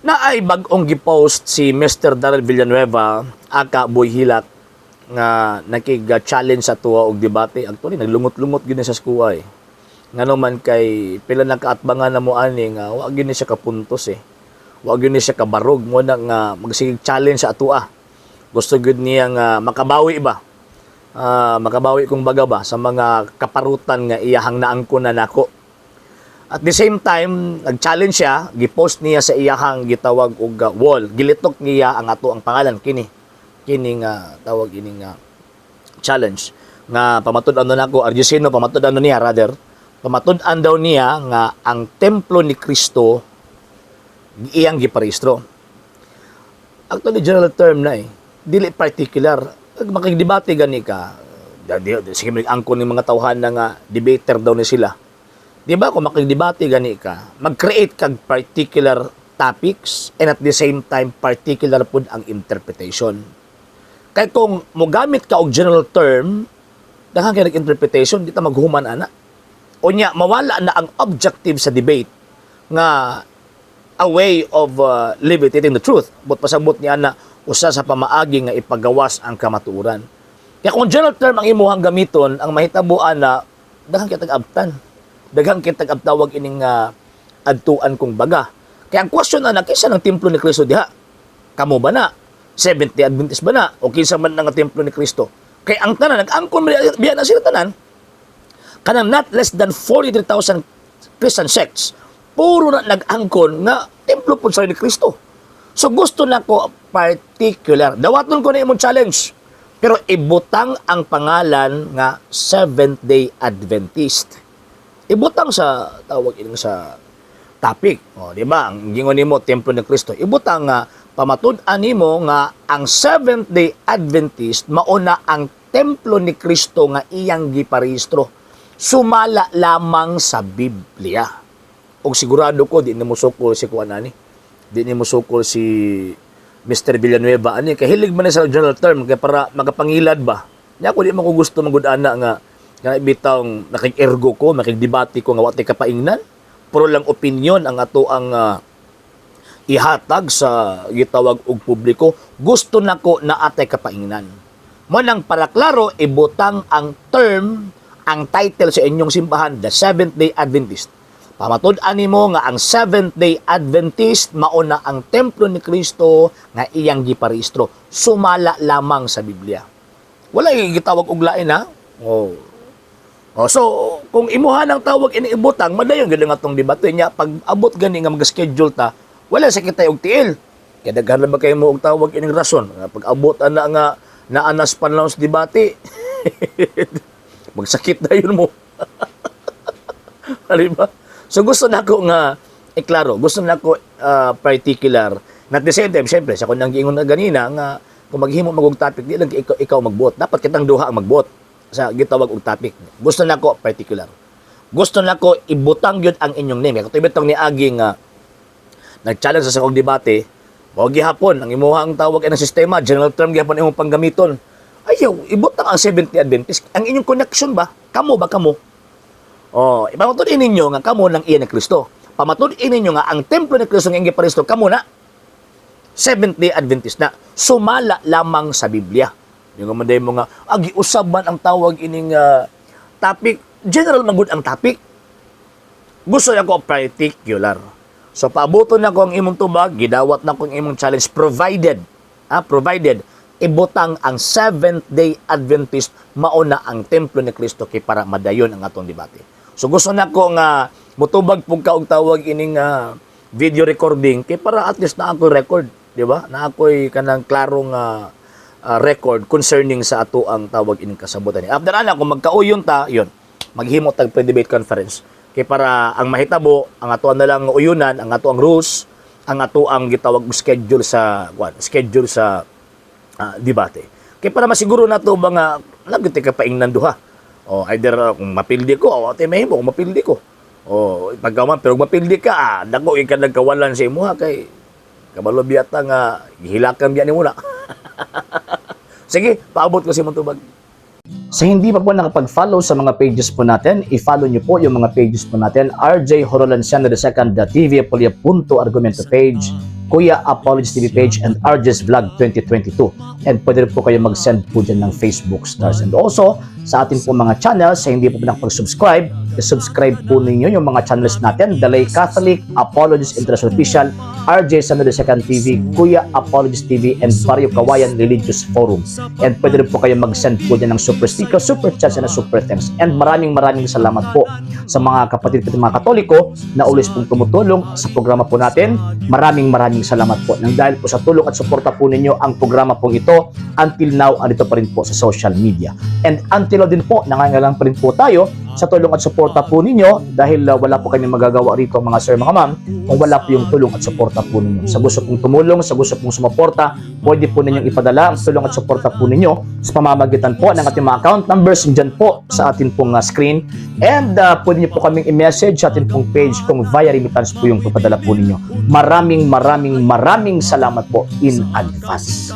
Naay bag-ong gipost si Mr. Daryl Villanueva aka Boy Hilak nga nakig-challenge sa tuwa og debate. Actually, naglungot-lungot gyud ni sa skuwa eh. Ngano man kay pila na kaatbangan na mo ani nga wa gyud ni siya kapuntos eh. Wa gyud ni siya kabarog mo na nga magsigig challenge sa atua. Gusto gyud niya nga makabawi ba? Ah, makabawi kung baga ba sa mga kaparutan nga iyahang naangkon na nako. At the same time, nag-challenge siya, gipost niya sa iyahang gitawag og wall. Gilitok niya ang ato ang pangalan kini. Kini nga tawag ini nga challenge nga pamatud-an nako Arjusino, pamatud-an niya, rather pamatud-an daw niya nga ang templo ni Kristo iyang giparehistro. Actually, general term na eh. Dili particular. Pag makigdebate gani ka, sige, angkon ng mga tawhan na nga debater daw ni sila. Di ba kung makigdebate gani ka, mag-create kag particular topics and at the same time particular pud ang interpretation. Kay kung mogamit ka og general term, daghan kay nag-interpretation, di ta maghuman ana. Unya mawala na ang objective sa debate nga a way of levitating the truth. But pasabot niya na usa sa pamaagi nga ipagawas ang kamatuoran. Kaya kung general term ang imuhang gamiton, ang mahitabuan na daghan kay tag-abtan. Daghan kay tag-abtawag ining adtuan kung baga. Kaya ang question na, kinsa ng templo ni Kristo diha? Kamo ba na? Seventh-day Adventist ba na? O kinsa man nga templo ni Kristo? Kay ang tanan nag-angkon biya na sila tanan kanang not less than 43,000 Christian sects, puro na nag-angkon nga templo po sa ni Kristo. So gusto na ko particular. Dawaton ko na imong challenge. Pero ibutang ang pangalan nga Seventh Day Adventist. Ibutang sa tawag ining sa topic. O, di ba? Ang gingon nimo templo ni Kristo. Ibutang nga pamatud-an nimo nga ang Seventh Day Adventist mauna ang templo ni Kristo nga iyang giparehistro. Sumala lamang sa Biblia. Og sigurado ko di nimo sukol si kuan ani. Di nimo sukol si Mr. Villanueva ani kay hilig man ni sa general term kay para makapangilad ba. Nya ako di man ko gusto magud ana nga nga bitawng nakig-ergo ko, makigdebate ko nga wa tay kapaingnan. Puro lang opinion ang ato ang ihatag sa gitawag og publiko. Gusto nako na atay kapaingnan. Mo nang para klaro, ibutang ang term, ang title sa inyong simbahan, the Seventh Day Adventist. Pamatud-an nimo nga ang Seventh Day Adventist mauna ang templo ni Kristo nga iyang giparehistro. Sumala lamang sa Biblia. Wala yung gitawag og lain ha. Oh. Oh, so kung imuha ng tawag ini ibutang, madayon gyud ang atong debate nya. Pag abot gani nga mag-schedule ta, wala sa kita og tiil. Kaya daghan na ba kayo mo og tawag ining rason? Nga pag abot ana nga naanas panlaw sa debate, magsakit na yun mo. Di ba? So gusto na ako nga iklaro, gusto na ako particular. Na at the same time, syempre, sa kung giingon na ganina nga kung maghimo magog topic, di lang ikaw magbuot. Dapat kitang duha ang magbuot sa gitawag og topic. Gusto na ako particular. Gusto na ko ibutang yun ang inyong name. Kaya kung ni agi nga nag-challenge sa akong debate, wa gihapon ang imuhang tawag ng sistema, general term gihapon imong panggamiton. Ayaw, ibutang ang Seventh-day Adventist. Ang inyong connection ba? Kamo ba kamo? Oh, ipamatud ninyo nga kamo nang iya ni Kristo. Pamatud ninyo nga ang templo ni Kristo nga iyang giparehistro kamo na. Seventh Day Adventist na sumala lamang sa Biblia. Yung nga man mo nga agi usab man ang tawag ining topic, general man gud ang topic. Gusto niya ko particular. So paabuton na ko ang imong tubag, gidawat na ko ang imong challenge provided, provided ibutang ang Seventh Day Adventist mauna ang templo ni Kristo kay para madayon ang atong debate. So gusto na ko nga mutubag pug ka og tawag ining video recording kay para at least na ako record, di ba? Na ako'y kanang klarong record concerning sa ato ang tawag ining kasabutan. After ana kung magkauyon ta, yun, maghimo tag pre-debate conference kay para ang mahitabo ang ato na lang uyunan, ang ato ang rules, ang ato ang gitawag og schedule sa kwan, schedule sa debate. Kay para masiguro nato ba nga lagi ka paingnan duha. O either kung mapildi ko, o ate mahimo kung mapildi ko. O pagka man pero kung mapildi ka, dako ka nagkawalan sa imuha kay kabalo biyata nga gihilakan biya nimo na. Sige, paabot ko sa imong tubag. Sa hindi pa po nakapag-follow sa mga pages po natin, i-follow nyo po yung mga pages po natin. RJ Horolanciano II, the TV Apolia Punto Argumento page, Kuya Apologies TV page and RJ's Vlog 2022. And pwede rin po kayo mag-send po dyan ng Facebook stars. And also, sa atin po mga channels, sa hindi po nakapag-subscribe, subscribe po ninyo yung mga channels natin: Dalay Catholic, Apologies International Official, RJ Samuel Second TV, Kuya Apologies TV, and Barrio Kawayan Religious Forum. And pwede rin po kayo mag-send po dyan ng super sticker, super chats, and super thanks. And maraming maraming salamat po sa mga kapatid ko, mga Katoliko na always pong tumutulong sa programa po natin. Maraming maraming salamat po. Nang dahil po sa tulong at suporta po ninyo, ang programa pong ito until now andito pa rin po sa social media. And until now din po, nangangailangan pa rin po tayo sa tulong at suporta po ninyo dahil wala po kami magagawa rito, mga sir, mga ma'am, kung wala po yung tulong at suporta po ninyo. Sa gusto pong tumulong, sa gusto pong sumuporta, pwede po ninyong ipadala ang tulong at suporta po ninyo sa pamamagitan po ng ating mga account numbers dyan po sa atin pong screen. And pwede niyo po kaming i-message sa atin pong page kung via remittance po yung papadala po ninyo. Maraming maraming maraming salamat po in advance.